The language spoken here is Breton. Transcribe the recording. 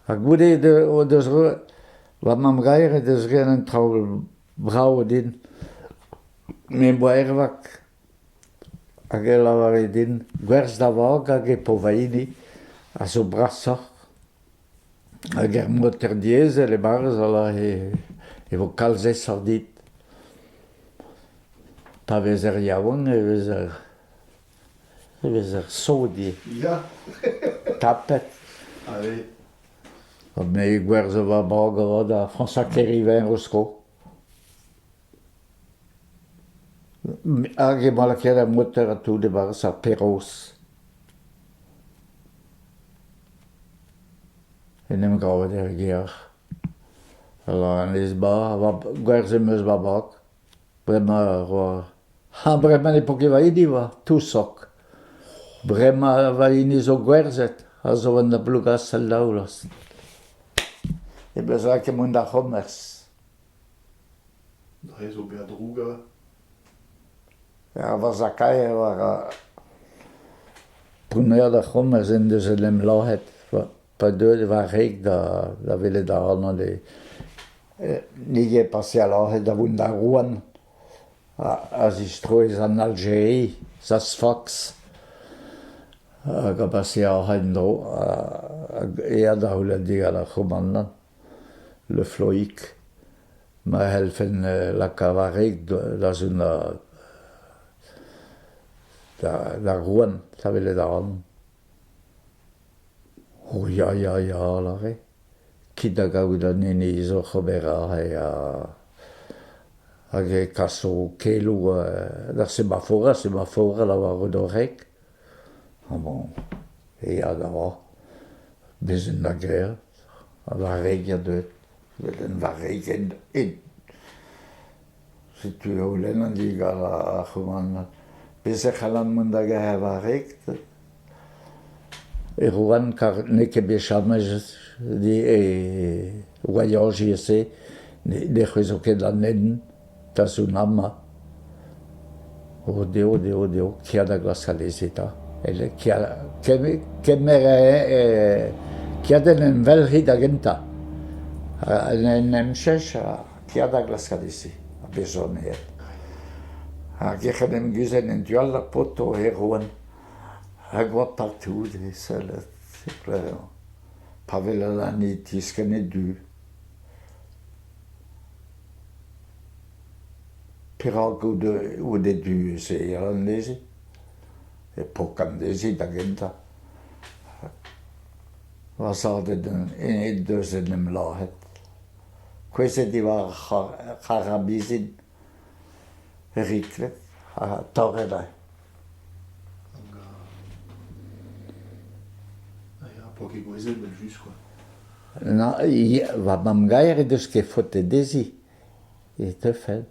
Ha goude o deus va mamm-gaer he deus graet an traoù brav din. Me 'm boa ervak hag e lavare din gwerzh da vag hag e po va hini a zo brasoc'h. Hag er moter diesel e-barzh a lâre e vo kalz aesoc'h dit. Pa vezer yaouank e vezer e vezer sot ivez. Ya. Tapet. Allez. Me gwerzh va bag avat da François Kerivin Rosko. Hag emañ lakaet ar moter ha tout e-barzh ar Perroz. En em gavet er gêr. Alors an ba, gwerzhet em eus va bag. Bremañ e oa... Ha bremañ ne po ket va hini 'oa, tousok. Bremañ va hini zo gwerzhet, a zo en da Blougastel-Daoulaz. E bezañ lakaet mont d'ar c'homers. Dre zo bezañ droug avat. Ar vazakaer war ar prouner da c'homers en deus en em lazhet pa deuet war reg da da welet ac'hanon e n'eo ket paseal lazhet da vont da Rouen a zistroez an Algérie da Sfax hag a base en-dro hag eat da c'houlenn digant ar c'homandant. Le Flohic, ma c'hellfen lakaat war reg da zont da Rouen, da welet a ran. Oh ya, ya, ya, a lâre. Kit da gaout an hini zo oc'h ober aze hag e kaso keloù d'ar semafor, ar semafor a lavaro d'ho reg. Ha bon, ya da va, bezhin da gêr. Ha varregiñ deuet, evel varreged ed. Setu eo lenn digant ar c'homandant. Bez' e c'hallan mont da gêr varreg e Rouen kar n'eo ket bet james e voyajiñ-se ne c'hwezo ket an hent da zont amañ. Oh deo, deo, deo, kea da glask alese 'ta. Kemer kea d'en em welc'hiñ da gentañ. En em cheñch ha kea da glask alese, ha bezañ aet. Hag ec'h en em guzhet en tu all d'ar paotr o Erwan. Hag oa partout e sellet, pa welan anezhi 'tiskenn e du. Perak out e du-se anezhi? E pokan dezhi da gentañ. Va zad en deus en em lazhet. Kouezhet eo ar c'harabizin riklet ha torret eo. Ya, poa ket gouezet evel-just quoi. Va mamm-gaer he deus ket faotet dezhi e teufen.